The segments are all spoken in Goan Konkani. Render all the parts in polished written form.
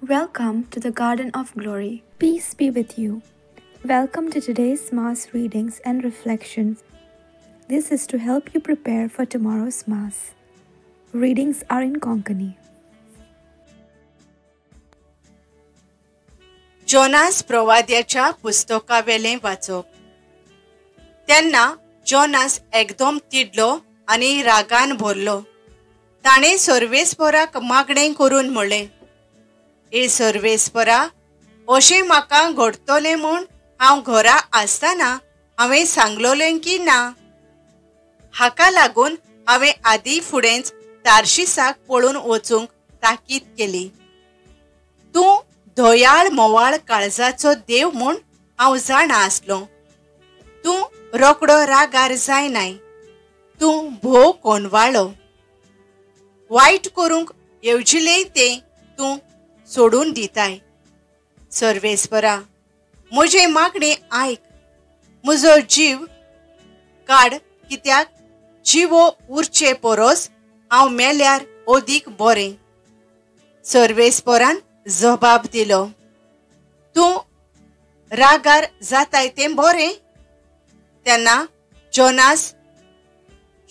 Welcome to the Garden of Glory. Peace be with you. Welcome to today's Mass readings and reflections. This is to help you prepare for tomorrow's Mass. Readings are in Konkani. Jonas प्रवाद्याच्या पुस्तकावेलें वाचप. तेन्ना जोनास एकदम तिडलो आनी रागान भरलो. ताणें सर्वेस्पराक मागणें करून म्हणलें, ए सर्वेस्परा, अशें म्हाका घडटलें म्हूण हांव घरा आसतना हांवें सांगलोलें की ना? हाका लागून हांवें आदीं फुडेंच तार्शिसाक पळून वचूंक ताकीद केली. तूं दयाळ मोवाळ काळजाचो देव म्हूण हांव जाणा आसलो. तूं रोकडो रागार जायनाय, तूं भोव कोनवाळो. वायट करूंक येवजिलें तें तूं सोडून दिताय. सर्वेस्परा, म्हजें मागणें आयक, म्हजो जीव काड, कित्याक जिवो उरचे परस हांव मेल्यार अदीक बरें. सर्वेस्परान जबाब दिलो, तूं रागार जाताय तें बरें. तेन्ना जोनास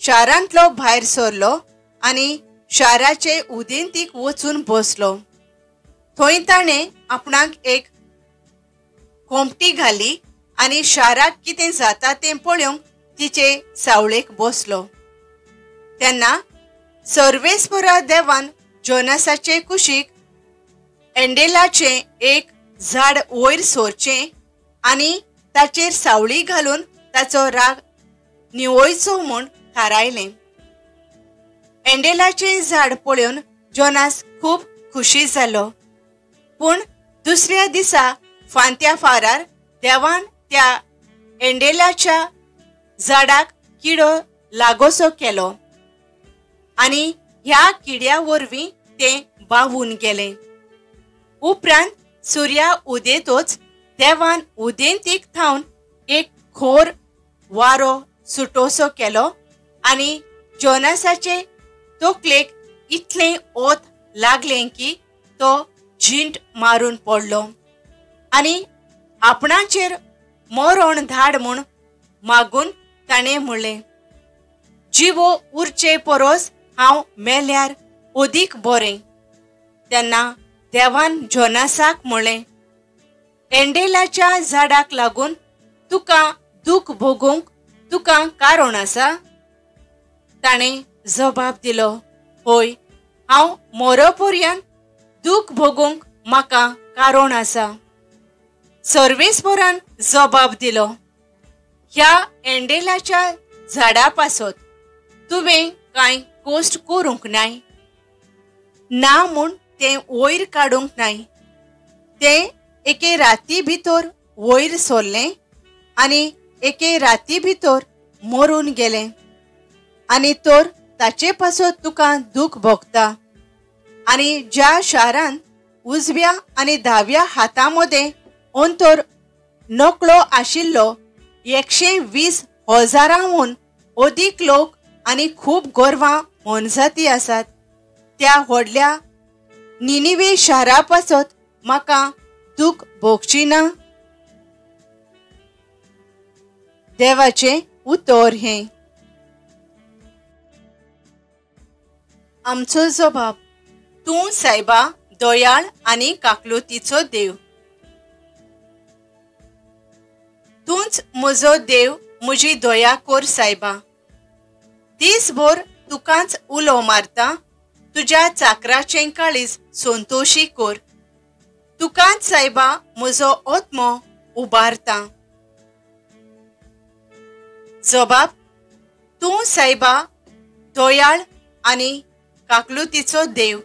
शारांतलो भायर सरलो आनी शाराचे उदेंतीक वचून बसलो. थंय ताणें आपणाक एक कोमटी घाली आनी शाराक कितें जाता तें पळोवंक तिचे सावळेक बसलो. तेन्ना सर्वेस्परा देवान जोनासाचे कुशीक एंडेलाचें एक झाड वयर सरचें आनी ताचेर सावळी घालून ताचो राग निवयचो म्हूण थारायलें. एंडेलाचें झाड पळोवन जोनास खूब खुशी जालो. पूण दुसऱ्या दिसा फांत्या फारार देवान त्या एंडेलाच्या झाडाक किडो लागोसो केलो आनी ह्या किड्या वरवीं तें बावून गेलें. उपरांत सुर्या उदेतोच देवान उदेंतीक थावन एक खोर वारो सुटोसो केलो आनी जोनासाचे तकलेक इतलें ओत लागलें की तो झिंट मारून पडलो आनी आपणाचेर मरण धाड म्हूण मागून ताणें म्हणलें, जिवो उरचे परस हांव मेल्यार अदीक बरें. तेन्ना देवान जोनासाक म्हणलें, एंडेलाच्या झाडाक लागून तुका दूख भोगूंक तुका कारण आसा? ताणें जबाब दिलो, हय, हांव मरपर्यंत दूख भोगूंक म्हाका कारण आसा. सर्वेस्परान जबाब दिलो, ह्या एंडेलाच्या झाडा पासत तुवें कांय कश्ट करूंक नाय, ना म्हूण तें वयर काडूंक नाय. तें एके राती भितर वयर सरलें आनी एके राती भितर मरून गेलें आनी तर ताचे पासत तुका दूख भोगता. आनी ज्या शारान उजव्या आनी दाव्या हाता मदें अंतर नकळो आशिल्लो 120,000 अदीक लोक आनी खूब गोरवां मोनजाती आसात, त्या व्हडल्या निनिवे शारा पासत म्हाका दूख भोगची ना? देवाचें उतर हें. आमचो जबाब, तूं सायबा दयाळ आनी काकलुतीचो देव. तूंच म्हजो देव, म्हजी दया कर सायबा. दीसभर तुकाच उलो मारता, तुज्या चाकराचें काळीज संतोशी कर. तुकाच सायबा म्हजो आत्मो उबारता. जबाब, तूं सायबा दयाळ आनी काकलुतीचो देव.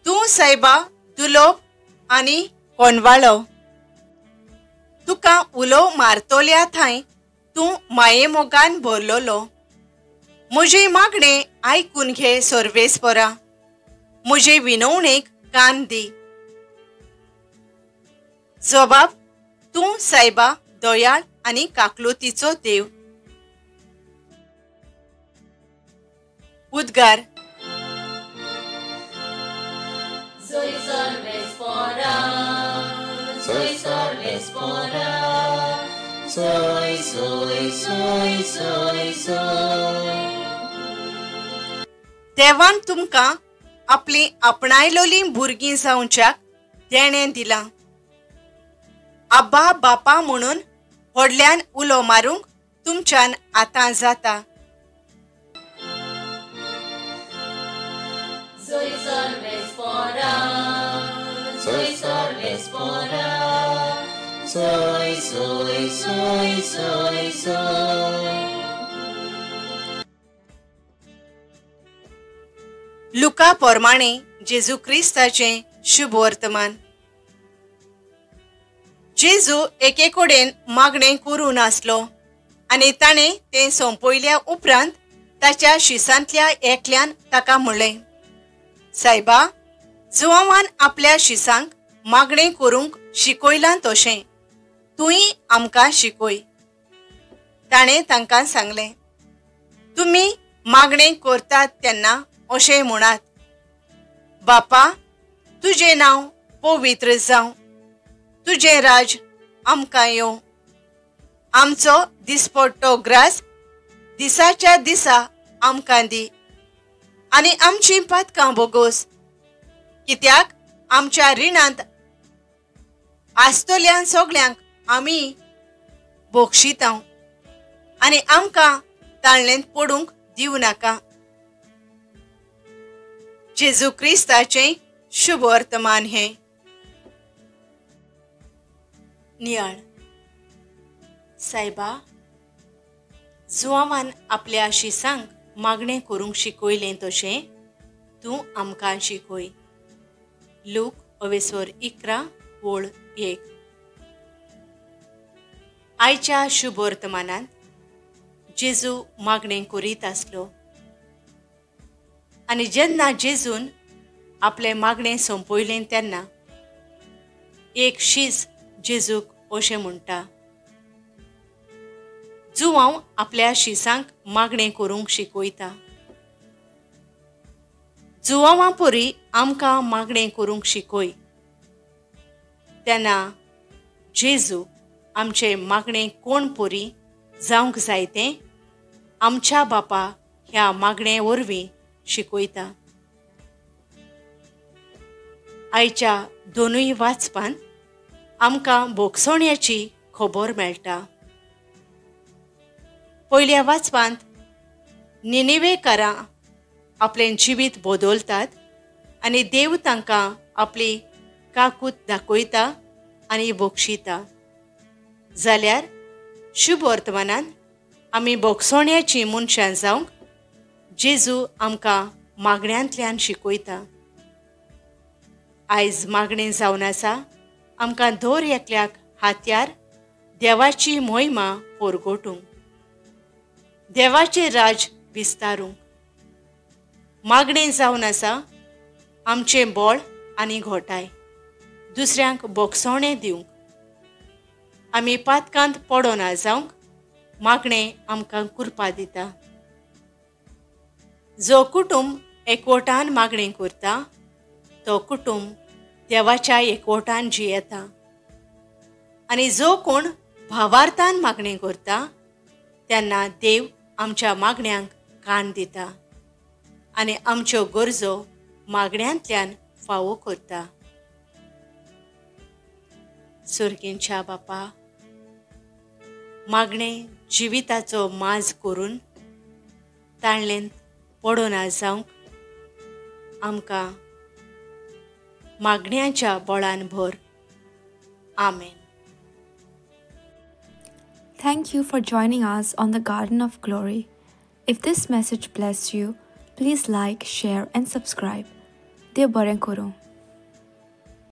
तूं सायबा दुलोब आनी कोनवाळो. तुका उलो मारतोल्या थांय तूं मायेमोगान भरलोलो. म्हजें मागणें आयकून घे सर्वेस्परा, म्हजे विनवणेक कान दी. जबाब, तूं सायबा दयाळ आनी काकलुतीचो देव. उद्गार. Soy, soy, soy, soy, soy. देवान तुमकां आपली आपणायलोली भुरगीं जावच्याक देणें दिलां. आब्बा बापा म्हणून व्हडल्यान उलो मारूंक तुमच्यान आतां जाता. Soy, soy, soy, soy, soy. लुका प्रमाणे जेजू क्रिस्ताचें शुभ वर्तमान. जेजू एके कडेन मागणें करून आसलो आनी ताणें तें सोंपयल्या उपरांत ताच्या शिसांतल्या एकल्यान ताका म्हणलें, सायबा, जुवांवान आपल्या शिसांक मागणें करूंक शिकयलां तशें तूंय आमकां शिकय. ताणें तांकां सांगलें, तुमी मागणें करतात तेन्ना अशें म्हणात, बापा, तुजें नांव पवित्र जावं, तुजें राज आमकां येवं, आमचो दिसपट्टो ग्रास दिसाच्या दिसा आमकां दी आनी आमचीं पातकां बोगोस, कित्याक आमच्या रिणांत आसतल्या सगल्यांक आमी बोगशितांव आनी आमकां ताळणेंत पडूंक दिवं नाका. जेजू क्रिस्ताचें शुभ वर्तमान हें. नियाळ. सायबा, जुवांवान आपल्या शिसांक मागणें करूंक शिकयलें तशें तूं आमकां शिकय. लूक 11 ओळ 1. आयच्या शुभ वर्तमानांत जेजू मागणें करीत आसलो आनी जेन्ना जेजून आपलें मागणें सोंपयलें तेन्ना एक शीस जेजूक अशें म्हणटा, जुवांव आपल्या शिसांक मागणें करूंक शिकयता. जुवांवां परी आमकां मागणें करूंक शिकय. तेन्ना जेजू आमचें मागणें कोण परी जावंक जाय तें आमच्या बापा ह्या मागणे वरवीं शिकयता. आयच्या दोनूय वाचपान आमकां भोगसण्याची खबर मेळटा. पयल्या वाचपांत निनिवेकारां आपलें जिवीत बदलतात आनी देव तांकां आपली काकूत दाखयता आनी बक्षिता. जाल्यार शुभ वर्तमानान आमी भोगसण्याची मनशां जावंक जेजू आमकां मागण्यांतल्यान शिकयता. आयज मागणें जावन आसा आमकां दर एकल्याक हात्यार देवाची मोहिमा परगटूंक, देवाचें राज विस्तारूंक. मागणें जावन आसा आमचें बळ आनी घोटाय दुसऱ्यांक भोगसणें दिवंक. आमी पातकांत पडना जावंक मागणें आमकां कृपा दिता. जो कुटुंब एकवटान मागणें करता तो कुटुंब देवाच्या एकवटान जियेता आनी जो कोण भावार्थान मागणें करता तेन्ना देव आमच्या मागण्यांक कान दिता आनी आमच्यो गरजो मागण्यांतल्यान फावो करता. सुर्गींच्या बापा, मागणें जिविताचो माज करून ताळणेंत पडना जावंक आमकां मागण्यांच्या बळान भर. आमेन. Thank you for joining us on the Garden of Glory. If this message blessed you, please like, share and subscribe. Dev बरें करूं.